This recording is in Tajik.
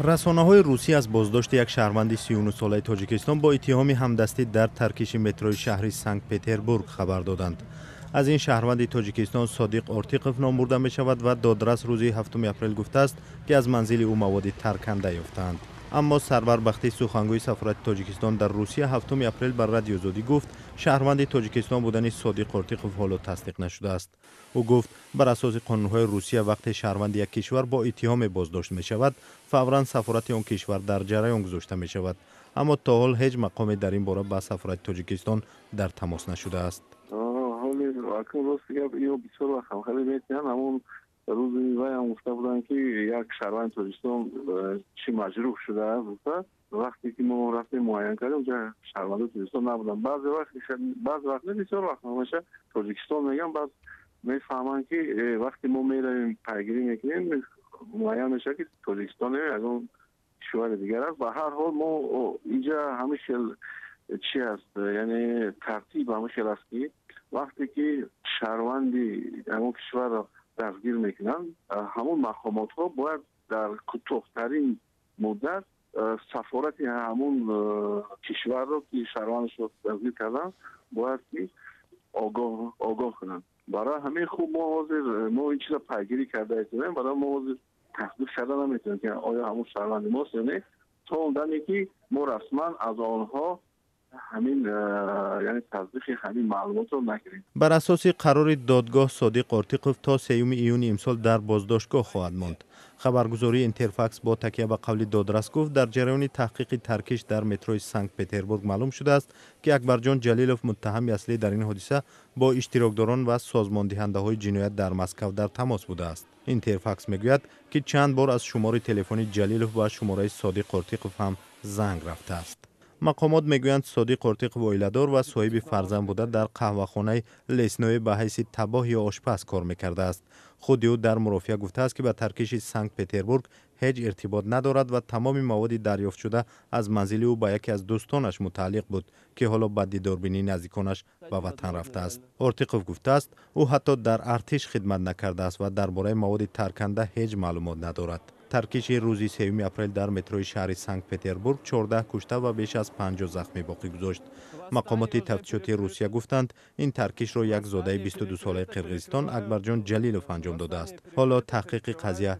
Расонаҳои русӣ аз боздошти як шаҳрванди 39-солаи Тоҷикистон бо иттиҳоми ҳамдастӣ дар таркиши метрои шаҳри Санкт Петербург хабар доданд. Аз ин шаҳрванди Тоҷикистон Содиқ Ортиқов ном бурда мешавад ва додрас рӯзи 7 апрел гуфтааст, ки аз манзили ӯ маводи тарканда ёфтаанд. Аммо Сарвар Бахтӣ, сухангӯи сафорати Тоҷикистон дар Русия, 7 апрел ба Радиои Озодӣ гуфт, шаҳрванди Тоҷикистон будани Содиқ Ортиқов ҳоло тасдиқ нашудааст. Ӯ гуфт, бар асоси қонунҳои Русия, вақте шаҳрванди як кишвар бо иттиҳоме боздошт мешавад, фавран сафорати он кишвар дар ҷараён гузошта мешавад. Аммо то ҳол ҳеҷ мақоме дар ин бора ба сафорати Тоҷикистон дар тамос нашудааст. Ҳоли рости гап, ё бисёр вақт ҳамхеле метиҳанд. Ҳамон рӯзи вайам гуфта буданд, ки як шаҳрванди Тоҷикистон чӣ маҷрӯҳ шудааст гуфта. Вақте ки мо рафтем, муайян кардем, унҷа шаҳрвандаи Тоҷикистон набуданд. Баъзе вақт, баъзе вақт не, бисёр вақт ҳамеша Тоҷикистон мегӯям. Баъд мефаҳманд, ки вақте мо меравем, пайгирӣ мекунем, муайян мешавад, ки Тоҷикистон ягон кишвари дигар аст. Ба ҳар ҳол, мо инҷа ҳамин хел чи аст, яъне тартиб ҳамин хел аст, ки вақте ки шаҳрванди ягон кишварро дастгир мекунанд, ҳамон мақомотҳо бояд дар кӯтоҳтарин муддат сафорати ҳамон кишварро, ки шаҳрвандашро дастгир карданд, бояд ки огоҳ кунанд. Барои ҳамин хуб, мо ҳозир мо ин чизро пайгирӣ карда истодем. Барои мо ҳозир тасдиқ карда наметавонем, ки оё ҳамон шаҳрванди мост ё не, то он даме ки мо расман аз онҳо ҳамин, яъне тасдиқи ҳамин маълумотро нагирем. Бар асоси қарори додгоҳ, Содиқ Ортиқов то 3 июни имсол дар боздоштгоҳ хоҳад монд. Хабаргузории Интерфакс бо такя ба қавли додрас гуфт, дар ҷараёни таҳқиқи таркиш дар метрои Санкт Петербург маълум шудааст, ки Акбарҷон Ҷалилов, муттаҳами аслӣ дар ин ҳодиса, бо иштирокдорон ва созмондиҳандаҳои ҷиноят дар Москав дар тамос будааст. Интерфакс мегӯяд, ки чанд бор аз шумори телефони Ҷалилов ба шумораи Содиқ Ортиқов ҳам занг рафтааст. Мақомот мегӯянд, Содиқ Ортиқов оиладор ва соҳиби фарзанд буда, дар қаҳвахонаи Лесное ба ҳайси табоҳ ё ошпаз кор мекардааст. Худи ӯ дар мурофиа гуфтааст, ки ба таркиши Санкт Петербург ҳеҷ иртибот надорад ва тамоми маводи дарёфтшуда аз манзили ӯ ба яке аз дӯстонаш мутааллиқ буд, ки ҳоло ба дидорбинии наздиконаш ба ватан рафтааст. Ортиқов гуфтааст, ӯ ҳатто дар артиш хидмат накардааст ва дар бораи маводи тарканда ҳеҷ маълумот надорад. Таркиши рӯзи 3 апрел дар метрои шаҳри Санкт Петербург 14 кушта ва беш аз 50 захмӣ боқӣ гузошт. Мақомоти тафтишотии Русия гуфтанд, ин таркишро як зодаи 22-солаи Қирғизистон, Акбарҷон Ҷалилов, анҷом додааст. Ҳоло таҳқиқи қазия